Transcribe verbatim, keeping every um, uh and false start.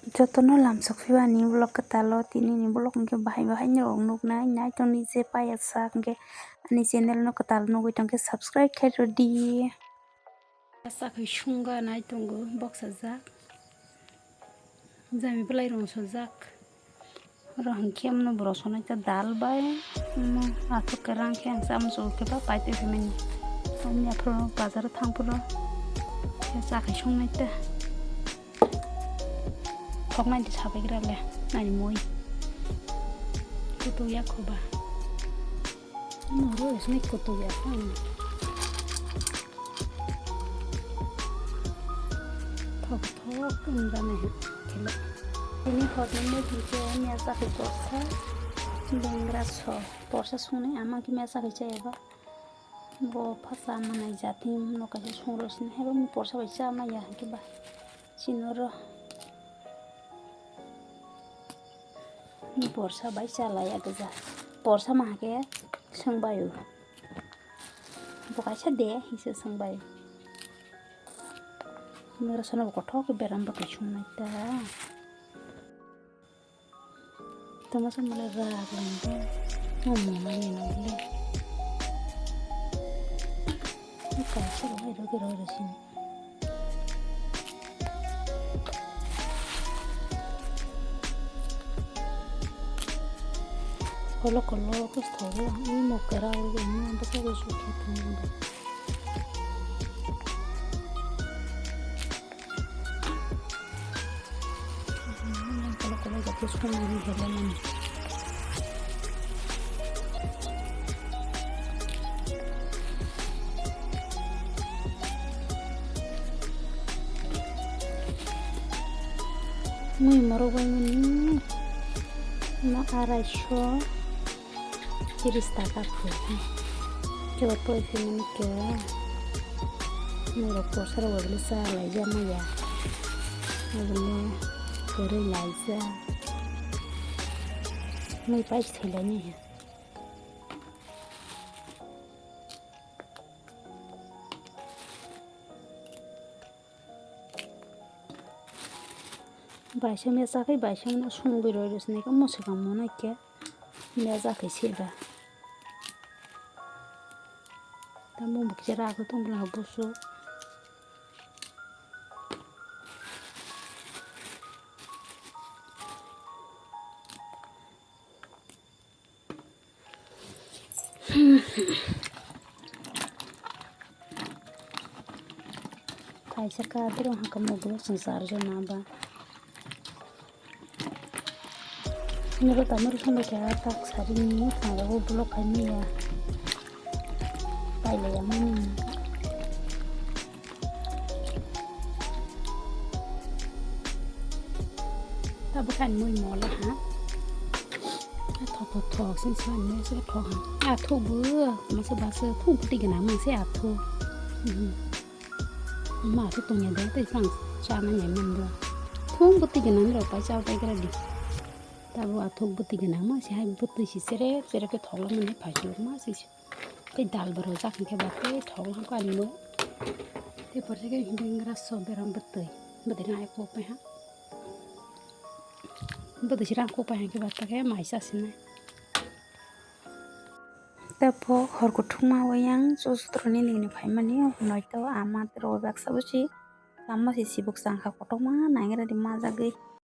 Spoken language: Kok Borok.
Jotono lamsok phiba ani vlog kwtalo, tini ni vlog hwnkhe bahai bahai no rok nuknai, naitongdi je paya sak hwnkhe ani channel no kwtal nugwi tongkhe subscribe khe rwdi. Sakhi sunga naitongo boksajak, jami bwlai rong sojak. Oro hwnkhe omono borok sonai khe dal bai, omo athuk kwrang khe ang chamung chukhe ba paitwi phaimani. Ani aphuru bazaro thang phuru khe cha khai songnai ta. Thoknai di sabai gra le ani mui. Kutuk ya kho ba. Omo oro isini kutuk ya. Thok thok wngjanai khe le. Tini hor ni mui hwnkhe mia chakhi porsa bengra so. Porsa songnai ama khe mia chakhi chaya ba. Bo pha cha manai jati no kaisa song rw sini hai bo porsa bai cha maya hwnkhe ba. Chini oro. Ni porsa bai chalai ya gija. Porsa ma hake swngbai o. Bo kaisa de hingse swngbai. Nora sono bo kothok ke beram bo kaisung nai ta. Tama sa mala ra lang ta. Mo mo na ni na le. Ni kaisa ro hai ro ke ro ro sin. Kolo kolo kos thogo, ui mokera ui ui ui bwsa ui sukhe thangwi. Kolo kolo jati song ui helamani. Mui morok bai mani no arai so tiris taka phu. Kebo poi phi mani kebo. Mui rok porsa rok bai cha lai ja maya. Mui kwrwi lai ja. Mui pai thai lai ni. Baisong ya chakhai baisong no songwi roi rw sinai khe mwswkang mano khe ya chakhai se da. Tamo bo kisa rago tong bwla busu. Kaisa kadro haka muglo song charjon naba. Nuro tamari song kaya tak sari ni tangro block kami ya. Paile ya mani. Tabuk ani mui mola ha. Thok thok thok sin sin ani mui se thok ha. A thok bu masa basa thok bu tiga na mui se a thok. Ma thok tong ya de te sang sa na ya man do. Thok bu tiga na ro pa cha pa gra di. Tabuk a thok bu tiga na ma se hai bu twi si sere sere ke thok la mani pa ju ma se. Tei dal bo rwjak hinkhe ba tei thok langkha ani mui. Tei porse khe hinkhe wngkha so beram bwtwi. Bwtwi rang kok pai ha. Bwtwi se rang kok pai hinkhe ba tei khe mai cha sinai. Tei bo hor kuthukma o yang chusutro ni nini phaimani noito ama rwjak sabo si. Tamo si sibuk changkha kotorma naigra di majagwi.